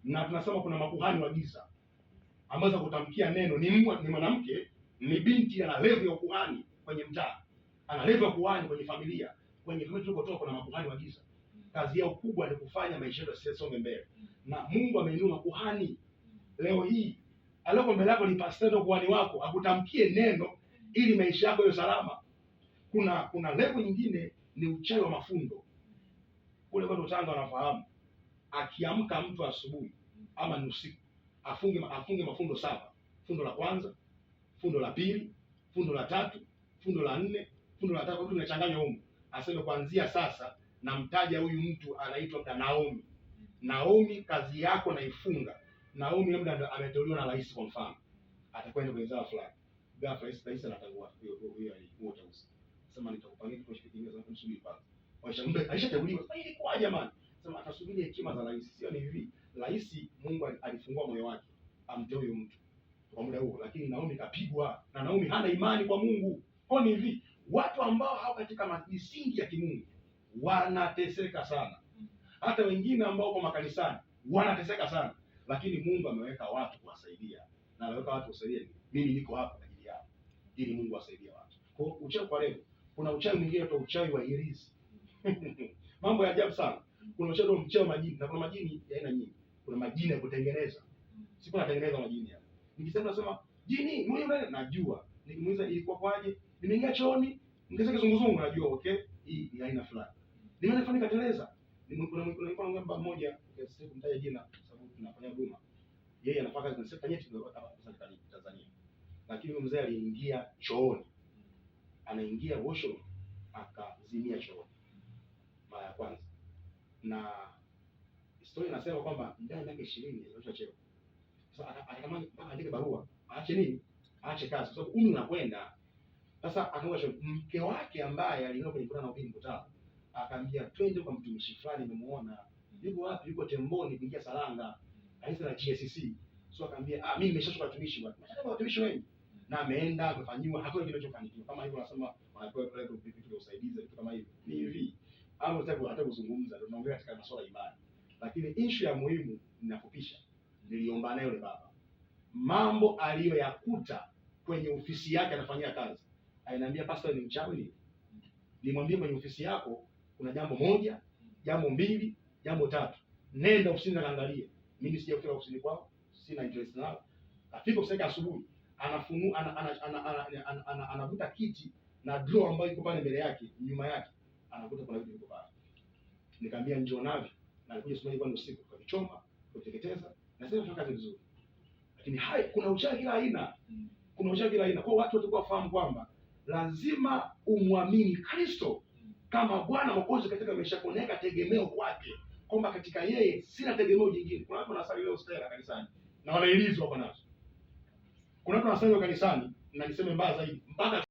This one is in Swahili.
Na tunasema kuna makuhani wa giza ambazo kutamkia neno ni mwanamke, ni binti, ana level ya ukuhani kwenye mtaa, ana level ya kuhani kwenye familia. Kwenye familia tulikotoka kuna makuhani wa giza, kazi yao kubwa ni kufanya maisha yetu yasisonge mbele, na Mungu ameinua makuhani. Leo hii aliyoko mbele yako ni pastor, kuhani wako, akutamkie neno ili maisha yako yawe salama. Kuna level nyingine ni uchawi wa mafundo. Kule kwetu Tanga wanafahamu, akiamka mtu asubuhi ama ni usiku afunge mafundo 7, fundo la kwanza, fundo la pili, fundo la tatu, fundo la nne, fundo la tano, vitu vinachanganywa huko. Aseme kuanzia sasa namtaja huyu mtu anaitwa labda Naomi. Naomi, kazi yako naifunga. Naomi labda ndo ameteuliwa na rais kwa mfano, atakwenda kwenye wizara fulani. Ghafla rais anatangua hiyo hiyo huo uteuzi. Sema nitakupangia kitu kingine, sasa msubiri kwanza. Waisha alishateuliwa. Sasa ilikuwa jamani? Sema atasubiri hekima za rais. Sio ni hivi. Rais Mungu alifungua moyo wake amteue huyu mtu kwa muda huo, lakini Naomi kapigwa, na Naomi hana imani kwa Mungu. Kwa ni hivi, watu ambao hawako katika misingi ya kimungu wanateseka sana. Hata wengine ambao kwa makanisani wanateseka sana, lakini Mungu ameweka watu kuwasaidia, na ameweka watu kuwasaidia. Mimi niko hapa kwa ajili yao, ili Mungu awasaidie watu. Kwa hiyo uchawi kwa leo, kuna uchawi mwingine unaitwa uchawi wa hirizi. Mambo ya ajabu sana. Kuna uchawi wa mchawi majini, na kuna majini ya aina nyingi. Kuna majini ya kutengeneza. Siku natengeneza majini hapa. Nikisema nasema jini, mwenye mbele najua. Nikimuuliza ilikuwa kwaje? Nimeingia chooni, nikasikia kizunguzungu najua okay, hii ni aina fulani. Nimeenda fani kateleza. Kuna baba mmoja, sitaki kumtaja jina kwa sababu tunafanya huduma. Yeye anafanya kazi kwenye sekta nyeti hapa serikali Tanzania. Lakini huyo mzee aliingia chooni. Anaingia washroom akazimia chooni. Mara ya kwanza. Na historia inasema kwamba ndani ya miaka 20 aliacha cheo. Sasa akatamani mpaka andike barua, aache nini? Aache kazi kwa sababu umri unakwenda. Sasa akaomba mke wake ambaye aliona kwenye mkutano wa mkutano, akaambia twende kwa mtumishi fulani nimemuona. Yuko wapi? Yuko Temboni kuingia Saranga, kanisa la GSCC. So akaambia ah, mimi nimeshachoka watumishi bwana. Nimeshachoka watumishi wengi. Na ameenda amefanyiwa, hakuna kinachofanikiwa. Kama hivyo wanasema wanapewa pale vitu vya usaidizi, vitu kama hivyo. Ni hivi. Hapo sitaki hata kuzungumza, tunaongea katika masuala ya imani. Lakini issue ya muhimu ninafupisha. Niliomba naye yule baba. Mambo aliyoyakuta kwenye ofisi yake anafanyia kazi. Aliniambia pastor, ni mchawi ni. Nimwambie kwenye ofisi yako kuna jambo moja, jambo mbili, jambo tatu. Nenda ofisini na kaangalie. Mimi sijafika ofisini kwao, sina interest nao. Afika ofisini asubuhi, anafunua anavuta kiti na drawer ambayo iko pale mbele yake, nyuma yake, anakuta kuna vitu viko pale. Nikamwambia njoo navyo. Na alikuja siku moja usiku, tukavichoma, tukaviteketeza, na sasa tunafanya kazi vizuri. Lakini hai kuna uchawi kila aina. Kuna uchawi kila aina. Kwa watu watakuwa wafahamu kwamba lazima umwamini Kristo kama Bwana Mwokozi katika maisha yako, naweka tegemeo kwake, kwamba katika yeye sina tegemeo jingine. Kuna watu wanasali leo Stella kanisani na wanailizwa kwa nazo. Kuna watu wanasali kanisani, na niseme mbaya zaidi, mpaka